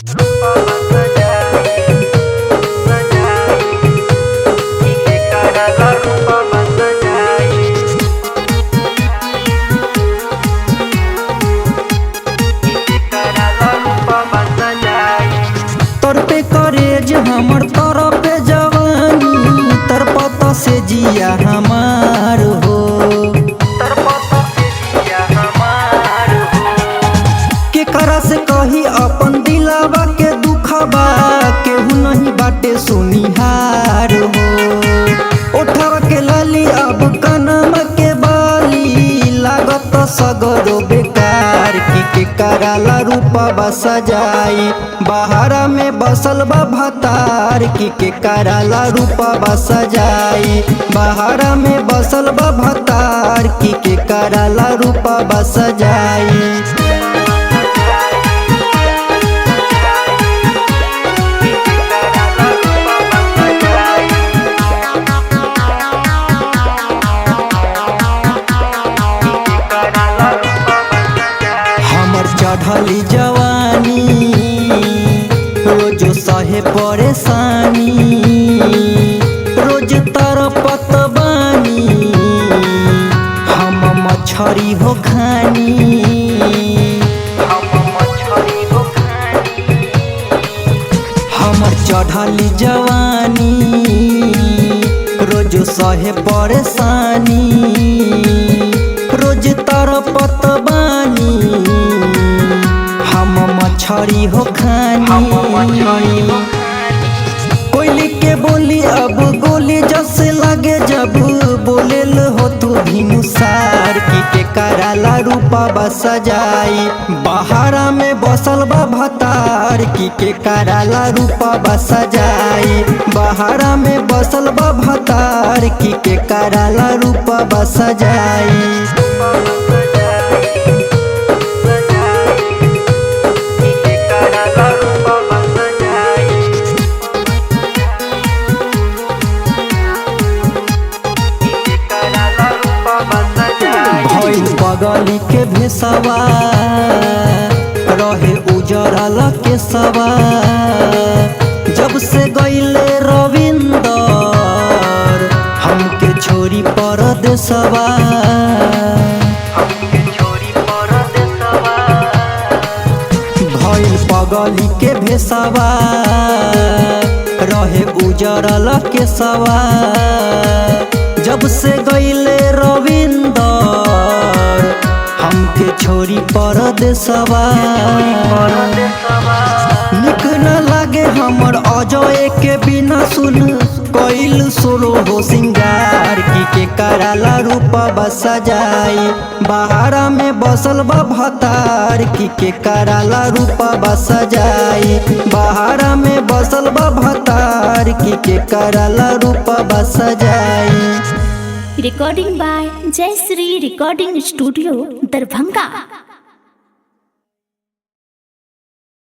तोर पे करेज हमर तरफ जवानी, तरपत से जिया हमार हो। केकरा से कही अपन दिलावा के दुखबा, केहू नहीं बाटे सुनिहार हो। ओठवा के लाली अब कनमा के बाली, लागत सगरो बेकार। की के कराला रूपा सजाई, बहारा में बसल बा भतार। की के कराला रूपा सजाई, बहारा में बसल बा भतार। की के कराला रूपा सजाई। हमर चढ़ली जवानी रोज सहे परेशानी, रोज तरपत बानी हम मछरी हो खानी। हमर चढ़ली जवानी रोज सहे परेशानी, रोज तरपत बानी हम मछरी हो खानी। कोयली के बोली अब गोली जैसे लगे, जब बोलेल हो तू भिनुसार। की के कराला रूपा सजाई, बहारा में बसल बा भतार। की के कराला रूपा सजाई, बहारा में बसल बा भतार। की के कराला रूपा सजाई। भइल पगली के भेसवा, रहे उजरल केसवा। जब से गईले रविंदर हमके छोरी परदेसवा। भइल पगली के भेसवा, रहे उजरल केसवा। जब से गईले रविंदर हमके छोरी परदेसवा। निक न लागे हमर अजय के बिना, सुन कैल सोरो हो सिंगार। की के कराला रूपा सजाई, बहारा में बसल बा भतार। की के कराला रूपा सजाई, बहारा में बसल बा भतार। की के कराला रूपा सजाई। Recording by Jayashree recording studio, Darbhanga.